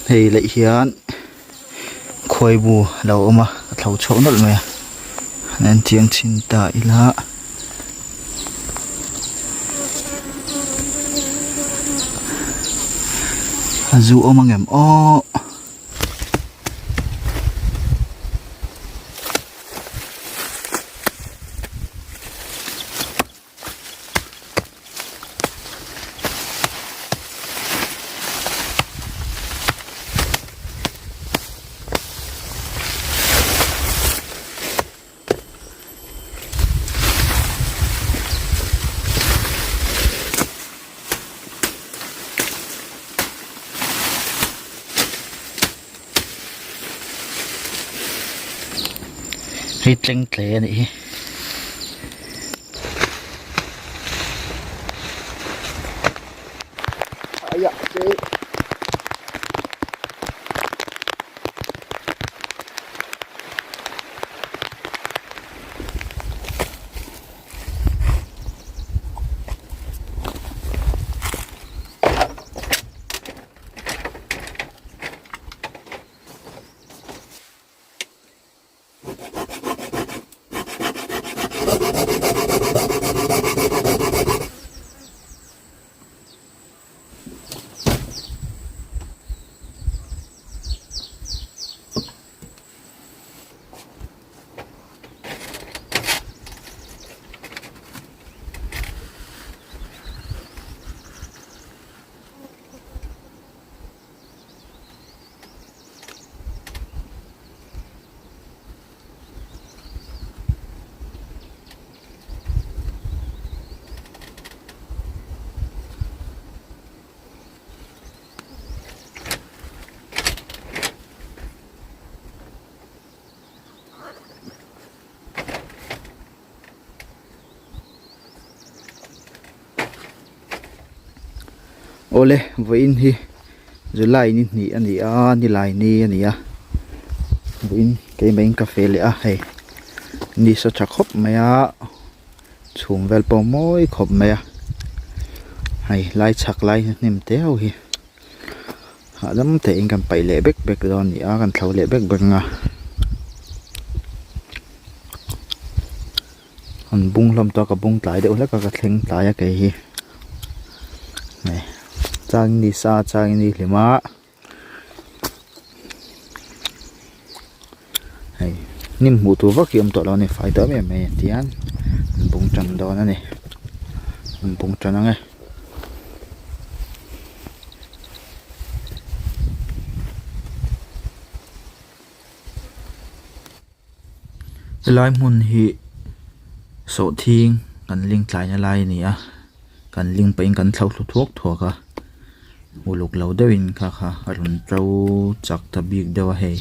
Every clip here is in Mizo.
Hei leh hian khuai bu a lo awm a a thlo chhuak nawlh mai a an en chiang chhin ta ila. A zu awm ang em aw. Hei tleng tle a nih hi. Awle vawiin hi July ni hnih a ni a nilai ni a ni a vawiin keimah in ka fe leh a hei ni saw tha khawp mai a chhum vel pawh mawi khawp mai a hei lai chhak lai hnim te ho hi hahdam tein kan paih leh bek bek dawn a ni a kan thlo leh bek bek ang a an bung hlawm tawh a ka bung tlai deuh hlek a ka thleng tlai a kei hi hei chang ni sa chang ni hlim a. Hei hnim hmuh tur vak hi a awm tawh lo a ni fai tawh em em mai a tihian an bung tan dawn a ni an bung tan ang e. Helai hmun hi sawhthing kan ling tlaina lai a ni a kan ling pahin kan thlo thlu thuak thuak a uluk lo deuhin kha kha a rawn to chak ta bik deuh a hei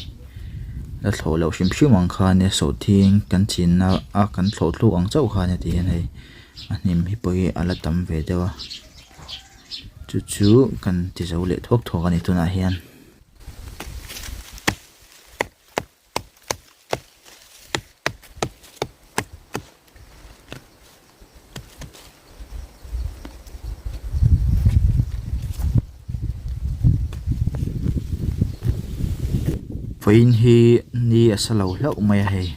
la thlawh loh hrim hrim ang khan nia sawhthing kan chinna a kan thlawh thluk ang chauh khan a ti hian hei a hnim hi pawh hi a la tam ve deuh a chu chu kan ti zo leh thuak thuak a ni tunah hian. Vawiin hi ni a sa lo hlauh mai a hei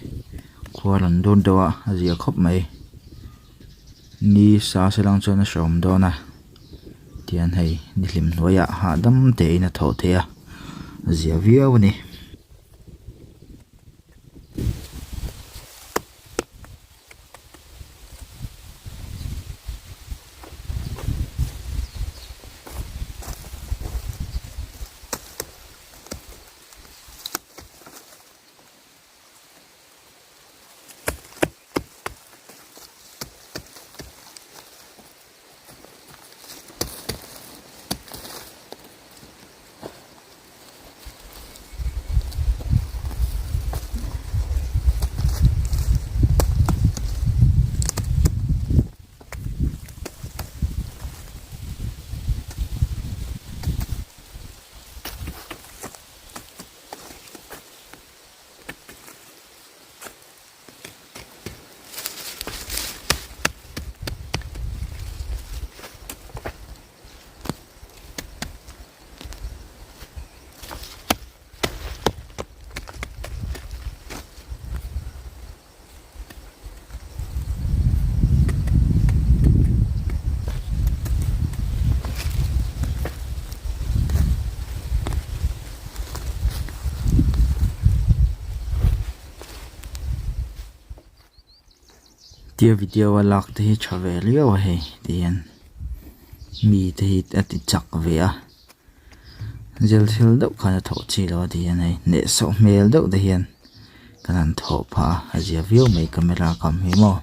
khua rawn dun deuh a a zia khawp mai ni sa se lang chuan a hreawm dawn a tihian hei ni hlim hnuaiah hahdam tein a thawh theih a a zia viau a ni. Tia video a lak te hi tha ve riau a hei ti hian mi te hi a ti chak ve a zel thil deuh khan a thawh chi lo a ti hian hei hnehsawh hmel deuh te hian kan han thawh phah a a zia viau mai camera kam hi maw.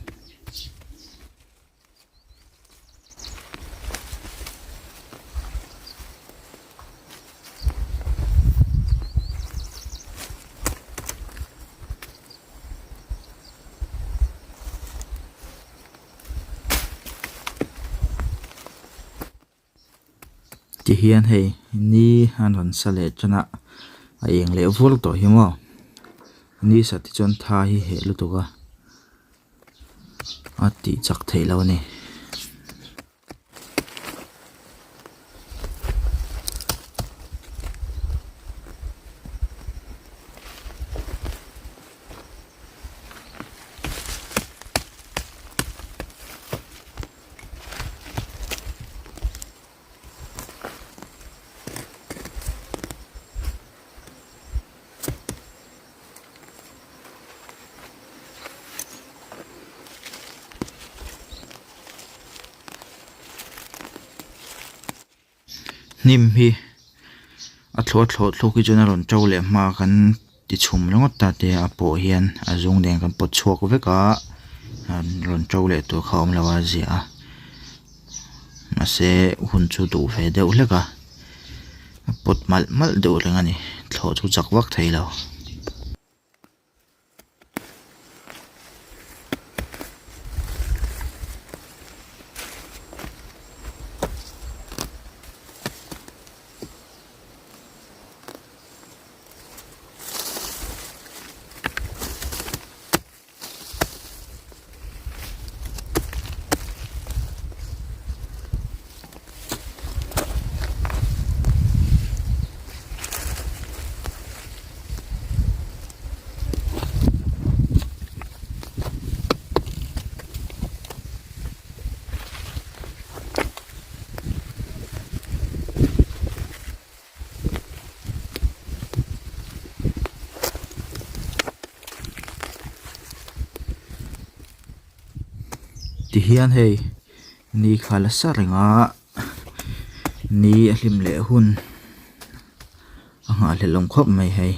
Ti hian hei ni an rawn sa leh tan a a eng leh vur tawh hi maw ni sa te chuan tha hi heh lutuk a a tih chak theih loh a ni. Hnim hi a thlawh a thlawh thluk hi chuan a rawn to leh hma kan ti chhum ringawt ta te a pawh hian a zung nen kan pawt chhuak vek a rawn to leh tur kha a awm lo a ziah a mahse hun chu duh ve deuh hlek a. A pawt malh malh deuh reng a ni thlawh chu chak vak thei lo. Tihian hei ni kha la sa reng a ni a hlim leh hun a nghahhlelh awm khawp mai hei.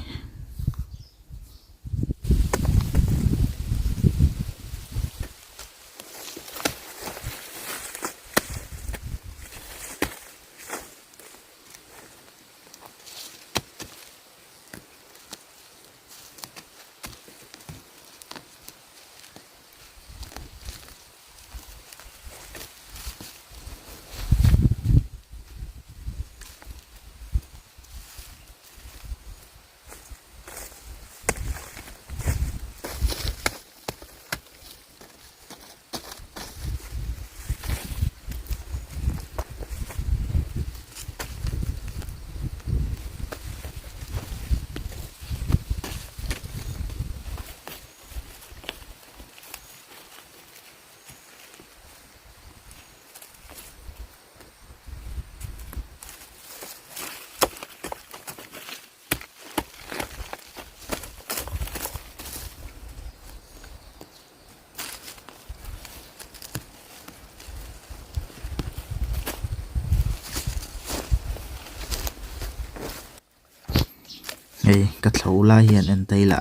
Hei ka thlo lai hian en ta ila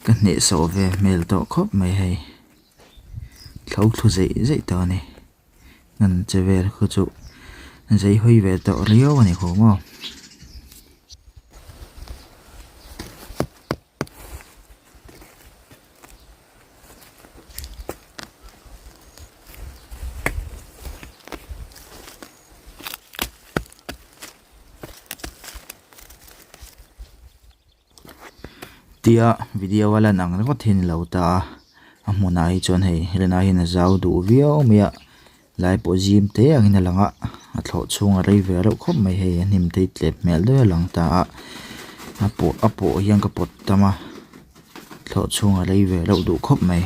ka hnehsawh ve hmel tawh khawp mai hei thlo thlu zeih zeih tawh a ni an che vel khu chu zei hawi ve tawh riau a ni kho maw. Tia video a lan ang ringawt hi a ni lo ta a a hmunah hi chuan hei helai hian a zau duh viau mai a lai pawh zim te angin a lang a a thlawh chhung a rei ve reuh khawp mai hei a hnim te hi tlep hmel deuh a lang ta a a pawh a pawh hian ka pawt tam a thlawh chhung a rei ve reuh duh khawp mai.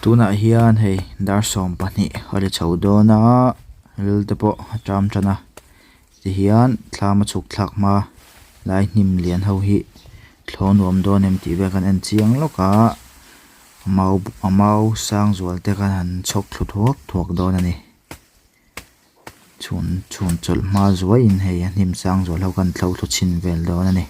Tunah hian hei dar 12 a ri chho dawn a ril te pawh a ṭam ṭan a tihian thlam a chhuk thlak hma lai hnim lian ho hi thlaw nuam dawn em tih vel kan en chiang lawk a mau a mau sang zual te khan han chhawk thlu thuak thuak dawn a ni. Chhun chhun chawlh hma zuaiin hei a hnim sang zual ho khan thlo thlu chhin vel dawn a ni.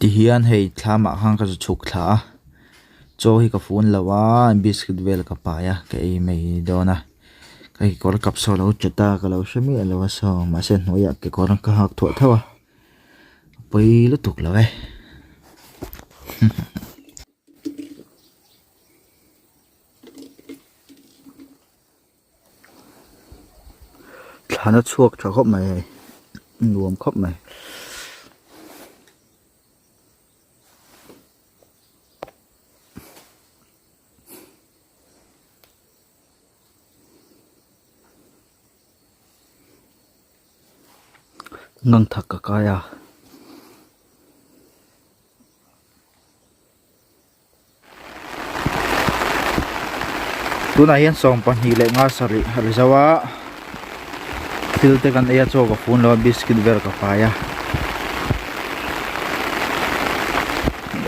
Tihian hei thlamah khan ka zu chhuk thla a chaw hi ka fun lo a biscuit vel ka pai a ka ei mai dawn a ka kekawr kap saw lo chat a ka lo hre miah lo a saw mahse hnuaiah kekawr ka hak thuah thauh a a pawi lutuk lo e. Thlan a chhuak tha khawp mai hei nuam khawp mai. Ngangthak ka kai a. Tunah hian 25 a ri zo a thil te kan ei a chaw ka fun lo a biscuit vel ka fai a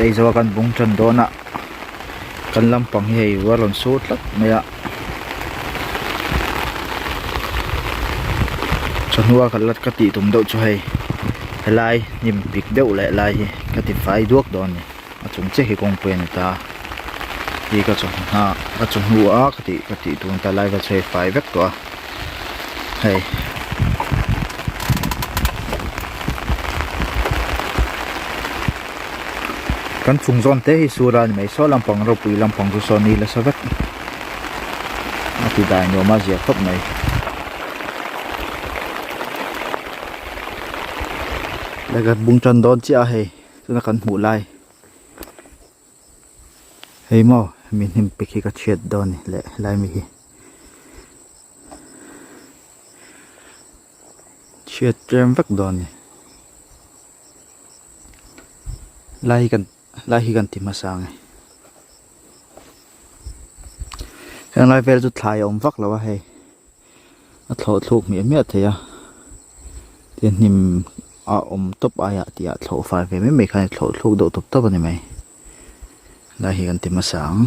ei zo a kan bung tan dawn a kan lampang hi hei a rawn sur tlat mai a chawhnu a ka la ka tih tum deuh chu hei helai hnim pik deuh leh lai hi ka ti fai duak dawn a ni. A chung chiah hi kawngpui a ni ta hi ka chawhnu ka chawhnu a ka tih ka tih tun ta lai vel chu hei fai vek tawh a hei kan chung zawn te hi sur a ni mai saw lampang ropui lampang chu saw ni nasa vek a ti dai nuam a zia khawp mai ka bung tan dawn chiah a hei. Tuna kan hmuh lai hei maw hemi hnim pik hi ka chhiat dawn a ni leh helai mi hi chhiat tlem vek dawn a ni lai hi kan lai hi kan ti hmasa ang e heng lai vel chu thlai a awm vak lo a hei. A thlawh thluk hmiah hmiah thei a tin hnim a awm tawp aiah tih ah thlawh fai ve mai mai khan thlawh thluk deuh tawp tawp a ni mai lai hi kan ti hmasa ang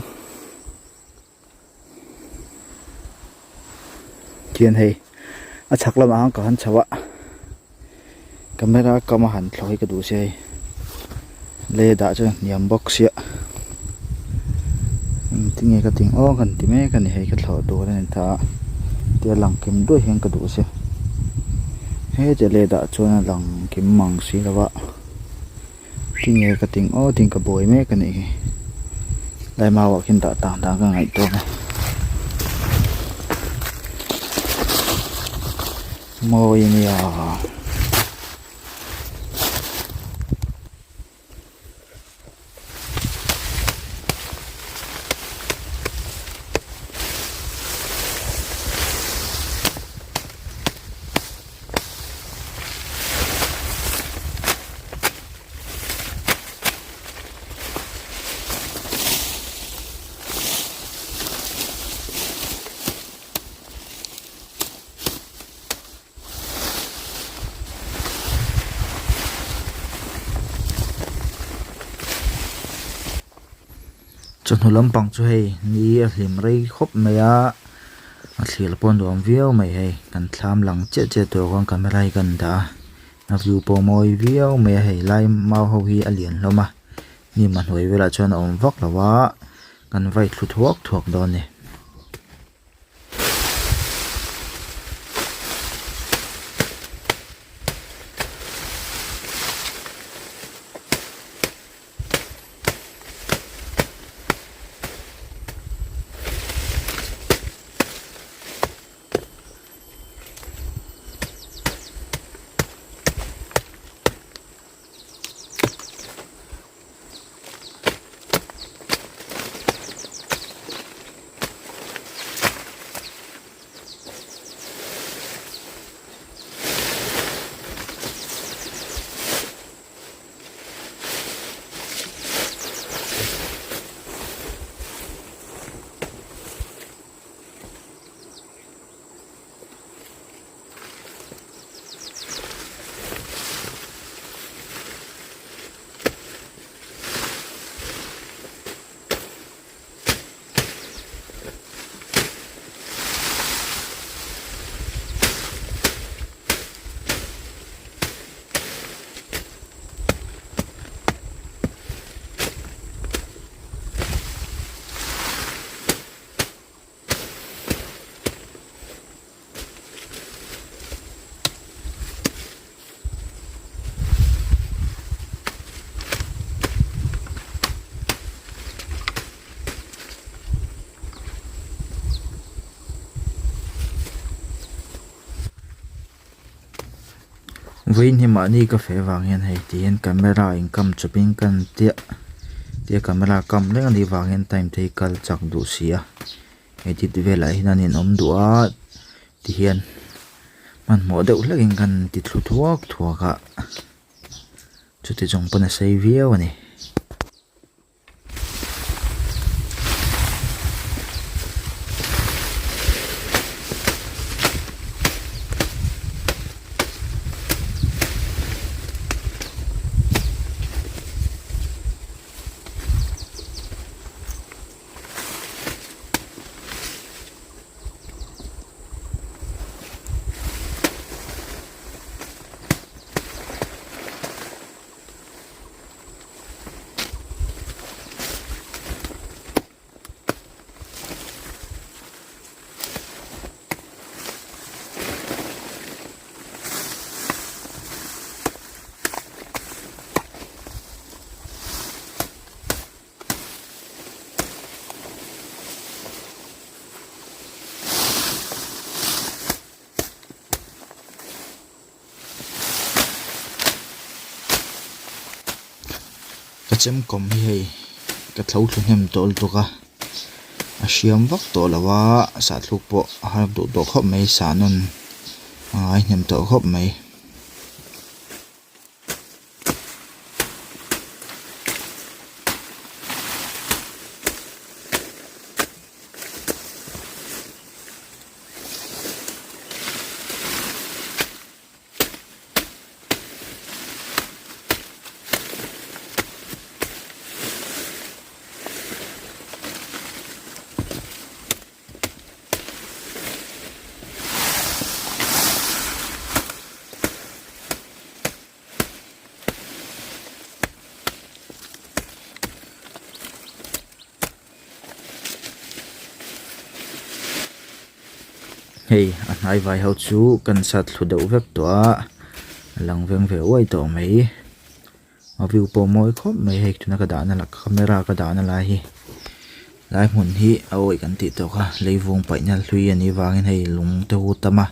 khian hei a chhak lamah khan ka han chho a camera kam a han thlawh hi ka duh sia hei lei a dah chuan hniam bawk sia engtin nge ka tih aw kan ti mek a ni hei ka thlawh tur a ni ta a tia lang kim duai hian ka duh sia heti lei a dah chuan a lang kim mang si lo a tinge ka tih aw tiin ka buai mek a nih hi lai mau ah khian dah tang tang ka ngaihtuah a. Mawi a nia. Chawhnu lampang chu hei ni a hlim rei khawp mai a a thlir pawh a nuam viau mai hei kan thlam lang chiah chiah tur khan camera hi kan dah a a view pawh a mawi viau mai a hei lai mau ho hi a lian hlawm a hnim a hnuai velah chuan a awm vak lo a kan vai thlu thuak thuak dawn a ni. Vawiin hi mahni ka feh vang hian hei ti hian camera in kam chawpin ka en chiah tia camera kam reng anih vang hian time te hi kal chak duh si a edit velah hian an inawm duh a tihian hmanhmawh deuh hlekin kan ti thlu thuak thuak a chuti zawng pawn a sei viau a ni. Ka chemkawm hi hei ka tho thlu hnem tawh lutuk a a hriam vak tawh lo a sahthluk pawh a har duh tawh khawp mai sah nawn a ngai hnem tawh khawp mai. Hei a hnai vai ho chu kan sat thlu deuh vek tawh a a lang veng ve uai tawh mai a view pawh a mawi khawp mai hei tuna ka dahna lah camera ka dahna lai hi lai hmun hi a awih kan tih tawh kha leivung paihna hlui a nih vangin hei lung te hu tam a.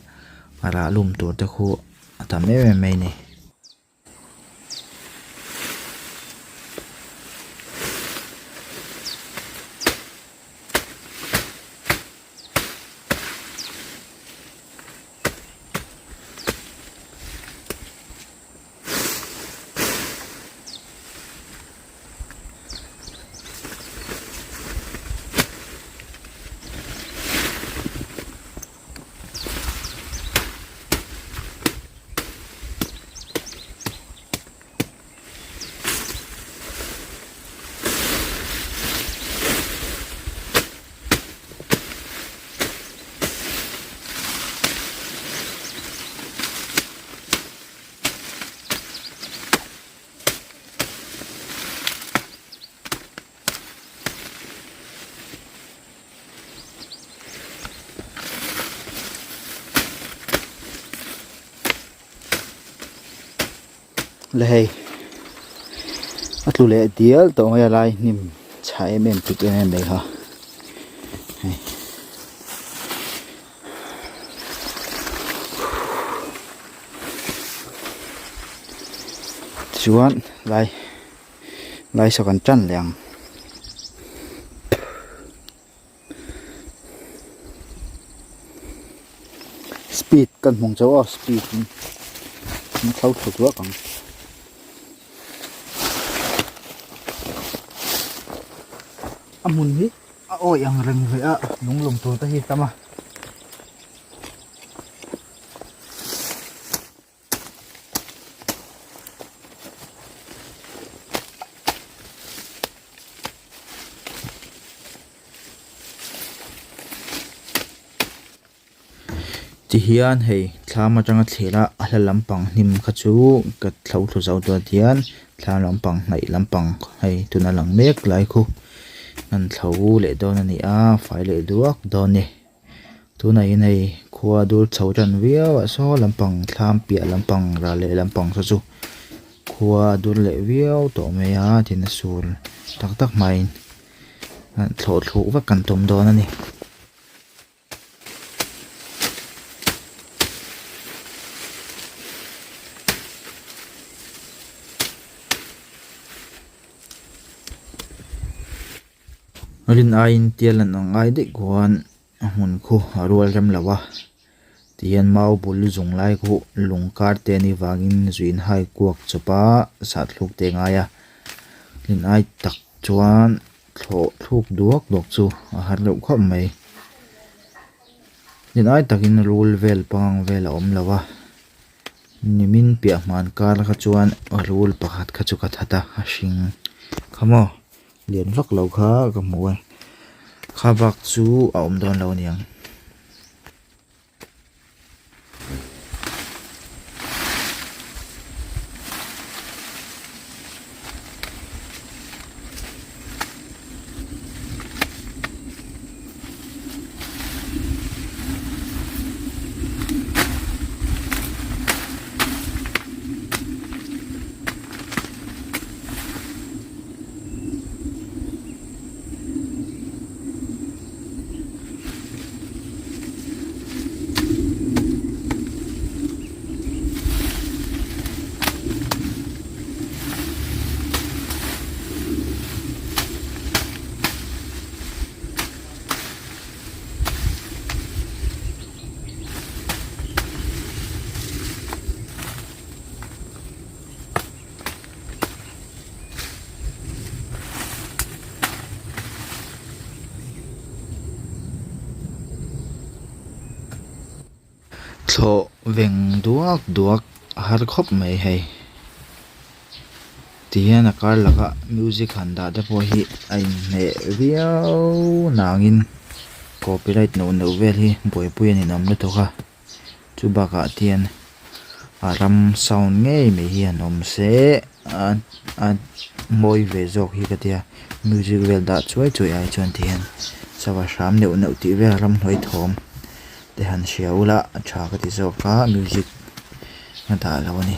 Rah lum tur te khu a tam em em mai a ni. Le hei a tlu leh dial tawh mai a lai hnim chhah em em pik em em mai kha hei. Chuan lai lai saw kan tan leh ang. Speed kan hmang chauh a speed in an thlo thlu duak ang. A hmun hi a awih ang reng ve a lung lawm tur te hi a tam a. Tihian hei thlam atanga thlir a a hla lampang hnim kha chu ka thlo thlu zo dawn hian thlam lampang hnaih lampang hei tuna lang mek lai khu an thlo leh dawn a ni a fai leh duak dawn a ni. Tunah hian hei khua dur chho tan viau ah saw lampang thlam piah lampang ral leh lampang saw chu khua dur leh viau tawh mai a tin a sur tak tak hmain thlawh thluk vek kan tum dawn a ni. Rin aiin tial an ang ai daih khuan a hmun khu a rual rem lo a tihian mau bul zung lai khu lung kar te anih vangin zuin hai kuak chawp a sah thluk te a ngai a rin ai tak chuan thlawh thluk duak duak chu a har deuh khawp mai rin ai takin rul vel pangang vel a awm lo a nimin piah hman kar kha chuan rul pakhat kha chu ka that a a hring kha maw. Lian vak lo kha ka hmu a kha bak chu a awm dawn lo a niang. Thlawh veng duak duak a har khawp mai hei tihian a kar laka music han dah te pawh hi a inhmeh viau nangin copyright neuh neuh vel hi buaipui a ninawm lutuk a. Chu bakah hian a ram sound ngei mai hi han awm se a a mawi ve zawk hi ka tia music vel dah chuai chuai ai chuan ti hian sava hram neuh neuh tih vel ramhnuai thawm te han hria ula a tha ka ti zawk a music a dah lo a ni.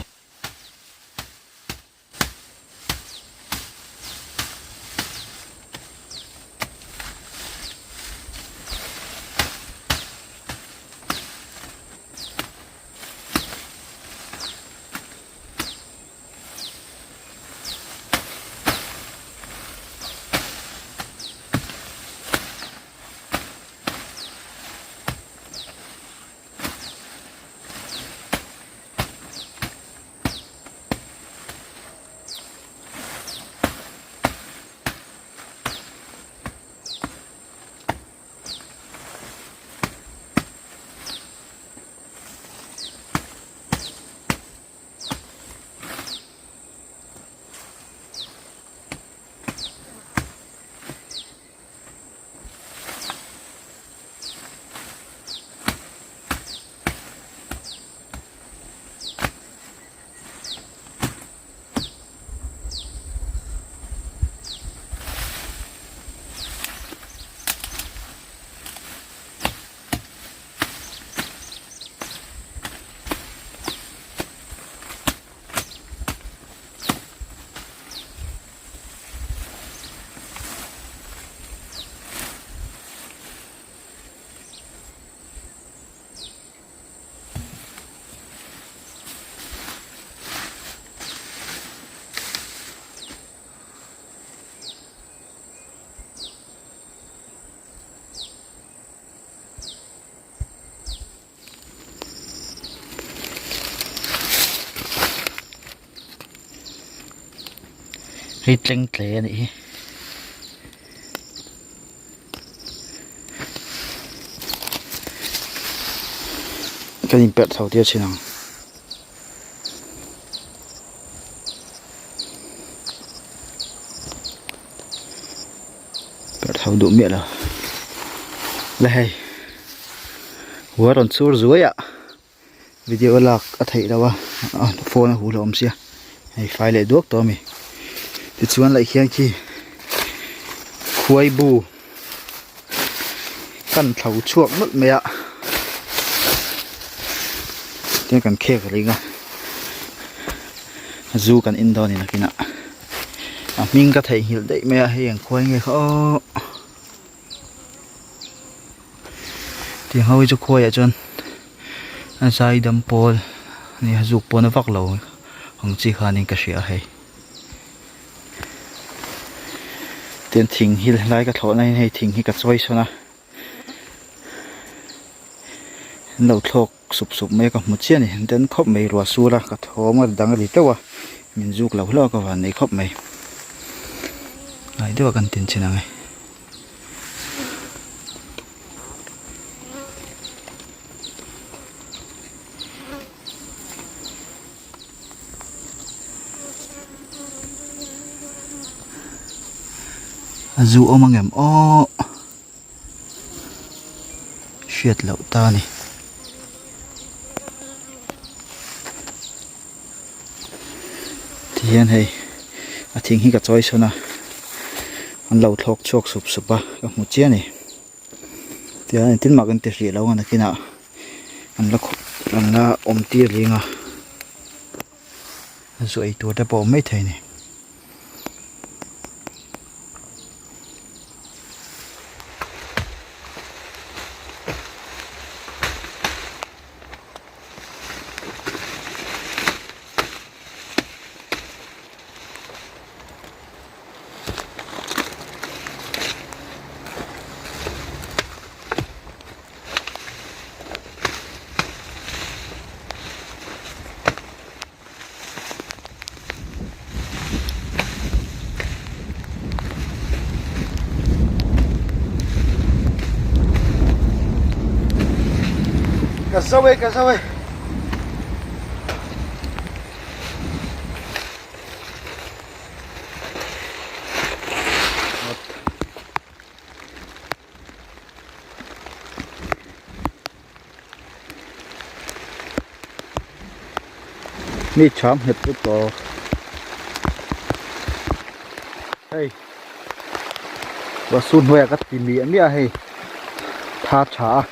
Hei tleng tle a nih hi. Kan inperh chho tir thin ang. Perh tho duh miah lo. Le hei hua rawn chur zuai a video lak a theih loh a phone a huh hlauh awm sia hei fai leh duak tawh a mi tichuan leh khian khi khuai bu kan thlo chhuak nawlh mai a tiang kan khek ring a zu kan in dawn a ni nakinah a hming ka theihnghilh daih mai a hei ang khuai nge kha aww. Tiang ho hi chu khuaiah chuan a zai dam pawl a ni a zuk pawn a vak lo ang chi khanin ka hria a hei. Tin thing hi helai ka thlawhna hian hei thing hi ka chawi sawn a an lo thlawk sup sup mai a ka hmu chiah a ni an ten khawp mai ruah sur a ka thawm a dang a ri teuh a min zuk lo hlauh a ka van nei khawp mai hnai deuh a kan tin chin ang e. A zu awm angem aww hriat loh ta a ni. Tihian hei a thing hi ka chawi sawn a an lo thlawk chhuak sup sup a ka hmu chiah a ni tihian engtin mah kan ti hrih lo a nakinah an la an la awm tir ling a zu ei tur te pawh a awm maithei a ni. Ka zo e ka zo e. Mi tham nghet lut tawh hei ruah sur hnuaiah ka ti miah miah a hei tha tha a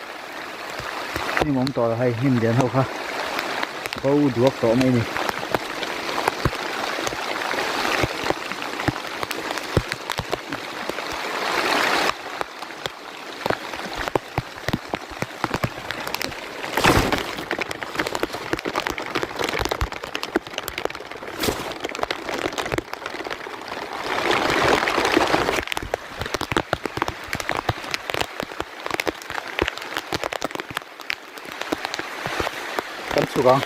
hnim awm tawh lo hei hnim lian ho kha bo duak tawh mai a ni. Kan chhuk ang.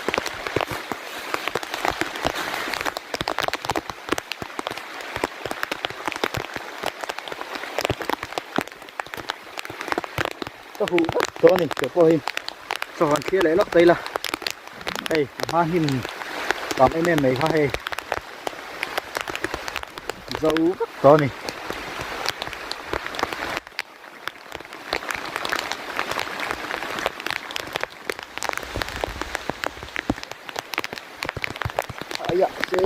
Ka huh vek tawh a ni tih pawh hi chaw han thlir leh lawk ta ila hei a hma hnim tam em em mai kha hei zo vek tawh a ni. Aiah che.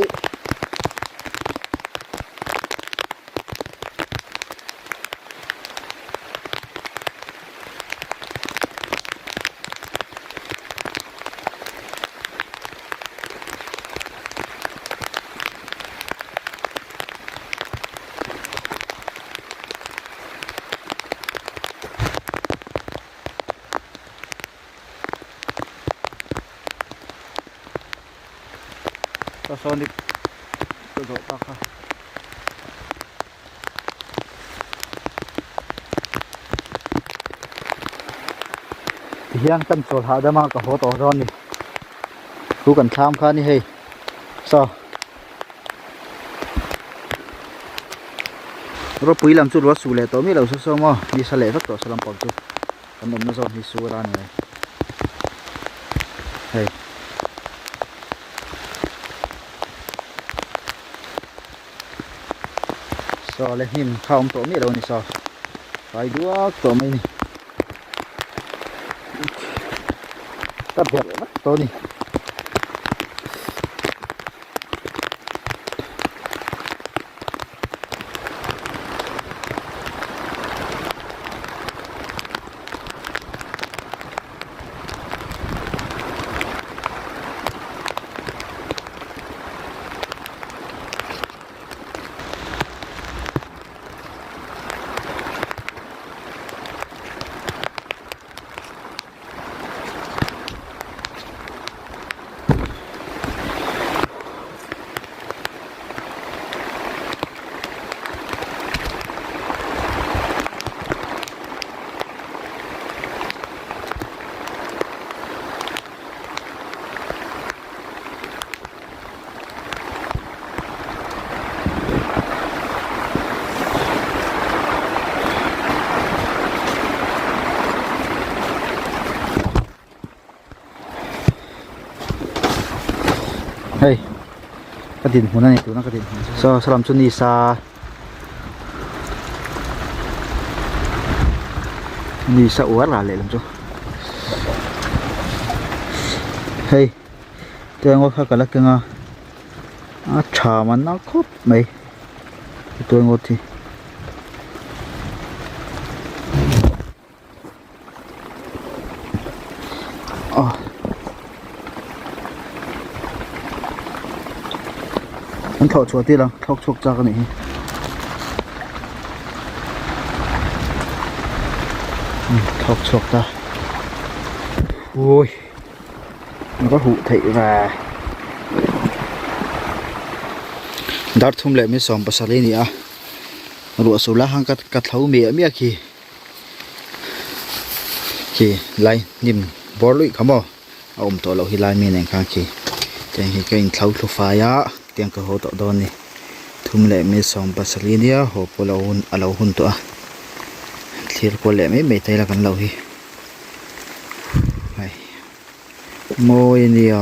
Saw saw ni ka zawh tak kha. Tihian kan chawl hahdam a ka haw tawh dawn a ni thu kan thlam kha a ni hei saw. Ropui lam chu ruah su leh tawh miah lo saw saw maw ni sa leh vek tawh saw lampang chu kan awmna zawn hi sur a ni mai hei. Saw le hnim kha awm tawh miah lo a ni saw fai duak tawh mai a ni ka berh vek tawh a ni. Hei ka dinhmun a ni tuna ka dinhmun chu saw saw lam chu ni sa ni sa uar ral lehlam chu hei tuaingo kha ka la keng a a tha man a khawp mai tuaingo hi. An thlawh chhuah tir ang thlawk chhuak chak a nih hi thlawk chhuak ta ui va huh theih ve dar thum leh mi 70 a ni a ruah sur lai khan ka tho miah miah khi. Khi lai hnim bawr luih kha maw a awm tawh loh hi lai mi nen khan khi tiang hi ka inthlo thlu fai a tiang ka haw tawh dawn a ni thum leh mi 70 nia haw pawh alo hun alo hun tawh a thlir kual leh mai mai ta ila kan lo hi hei mawi a nia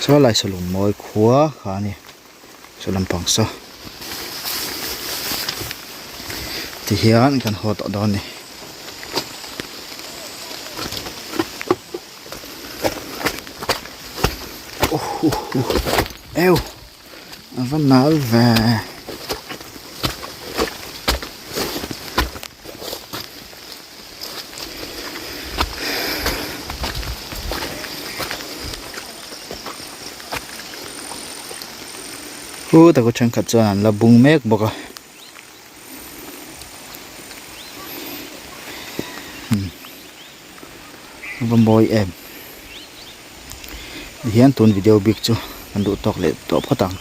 saw lai sawlung mawi khua kha a ni. Saw lampang saw tihian kan haw tawh dawn a ni. Eu a va nal ve. Hu tak a thenkhat chuan an la bung mek bawk a a va mawi em tihian tun video bik chu kan duh tawk leh tawh phawt ang.